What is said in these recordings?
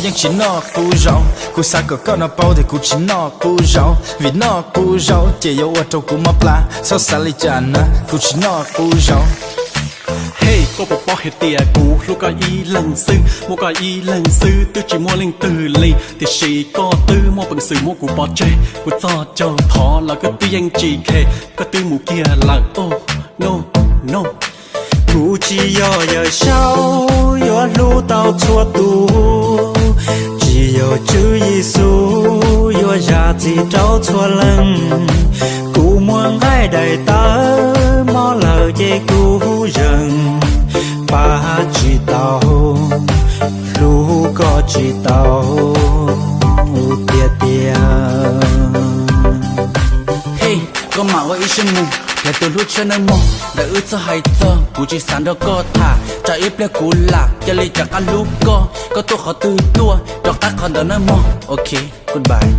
yeej tsis noj qub zaub. Kuv xav kom koj no paub tias kuv tsis noj qub zaub, vim noj qub zaub ces yuav ua rau kuv mob plab. Txhob xav li cas na, kuv tsis noj qub zaub. Hej, koj puas paub hais tias kuv hlub koj ib leeg xwb, muaj koj ib leeg xwb, twb tsis muaj leej twg li. Tiam sis koj twb muaj peev xwm muab kuv pov tseg, kuv txoj caug thov los koj twb yeej tsis khe, koj twb mus kiag lawm. Oh, no, no. Kuv tsis yog Yawm Saub yuav hlub tau txhua tus, tsis yog Tswv Yexus yuav zam txim rau txhua leej. Kuv muaj nqaij daim tawv mob lawm ces kuv zeem pab tsis tau, hlub koj tsis tau tiag tiag. Hej, koj mam ua ib siab mus, yog tus hlub tshaj nawb mog, ntawm wb txhob hais txog, kuv tsis xav nrog koj tham, tsam ib pliag kuv lam cia li rov qab hlub koj, koj tuaj qhov twg tuaj rov qab qhov ntawd nawb mog. Ok, goodbye.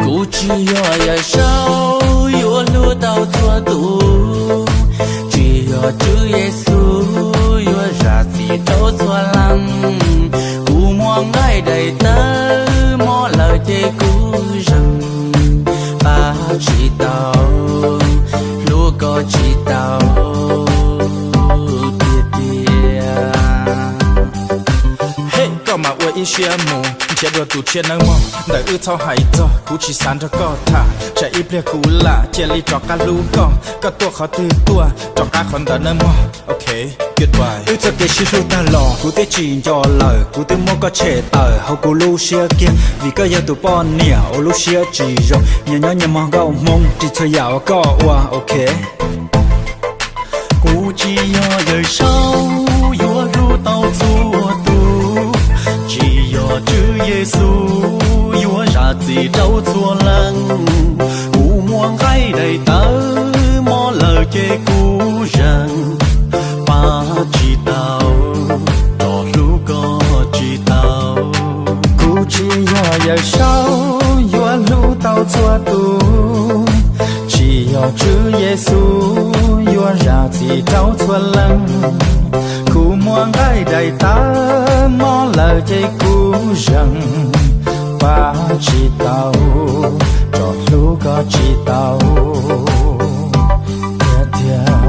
Kuv tsis yog Yawm Saub yuav hlub tau txhua tus, tsis yog Tswv Yexus yuav zam txim rau txhua leej. Kuv muaj nqaij daim tawv mob lawm ces kuv zeem pab tsis tau, hlub koj tsis tau tiag tiag. Hej, koj mam ua ib siab mus, nrhiav dua tus tshiab nawb mog, ntawm wb txhob hais txog, kuv tsis xav nrog koj tham, tsam ib pliag kuv lam cia li rov qab hlub koj, koj tuaj qhov twg tuaj rov qab qhov ntawd nawb mog. Ok, goodbye. Wb txoj kev sib hlub tag los kuv twb tsis nco lawm, kuv twb muab koj tshem tawm hauv kuv lub siab kiag, vim koj yog tus poj niam uas lub siab tsis zoo, nyias nyob nyias mog nkauj hmoob, ris txhua yam uas koj ua. Ok. Kuv tsis yog Yawm Saub yuav hlub tau txhua tus, tsis yog Tswv Yexus yuav zam txim rau txhua leej. Kuv muaj nqaij daim tawv mob lawm ces kuv zeem pab tsis tau, rov hlub koj tsis tau. Kuv tsis yog Yawm Saub yuav hlub tau txhua tus, tsis yog Tswv Yexus yuav zam txim rau txhua leej. Kuv muaj nqaij daim tawv mob lawm ces kuv zeem pab tsis tau, rov hlub koj tsis tau tiag tiag.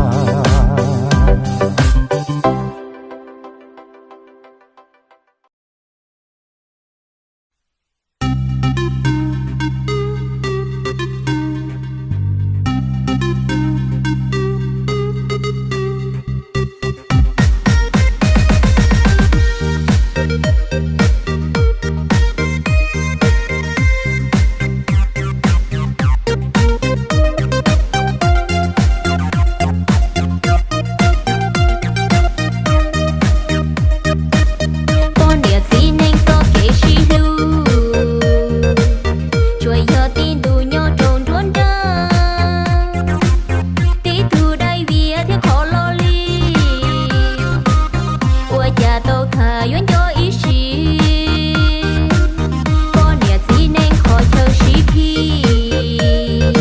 Poj niam txiv neej txoj kev sib hlub, tsuas yog tib ntus nyob rau nruab nrab. Tib tug dai vias thiab qhov loj li, ua cas tau tham yuav nco ib sim. Poj niam txiv neej qhov chaw sib phim,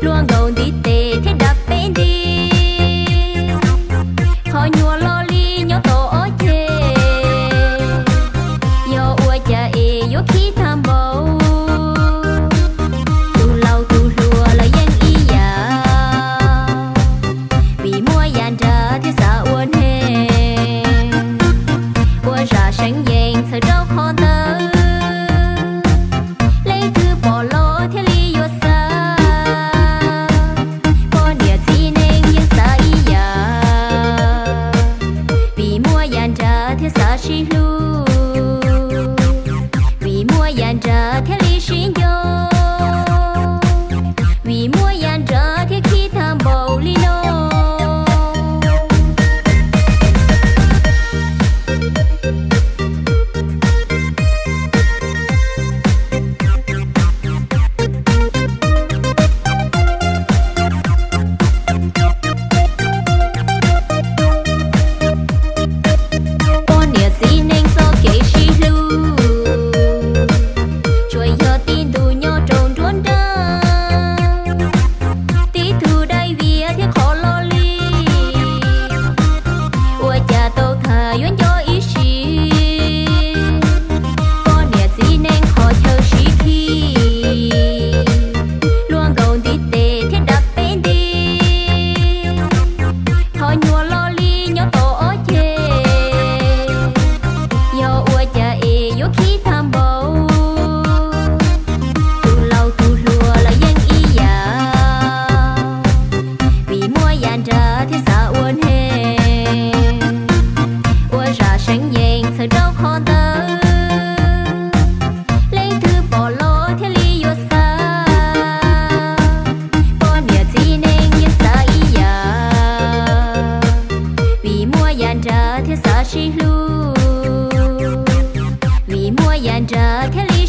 luaj nkaus ntiv tes thiab dav peb nti. Qhov nyuag loj li nyob tau ob ceg, yog ua cas es yuav khib tag npaum. Tus laus tus hluas los yeej ib yam, vim muaj yam nrab thiaj xav ua neeg. Ua zam seev yees txhawm rau qhov ntawd, leej twg pom los thiaj li yuav xav. Poj niam txiv neej yeej xav ib yam, vim muaj yam nrab thiaj xav sib hlub, vim muaj yam nrab thiaj li sib nco, vim muaj yam nrab thiaj khib tag npaum li no.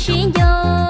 sib nco.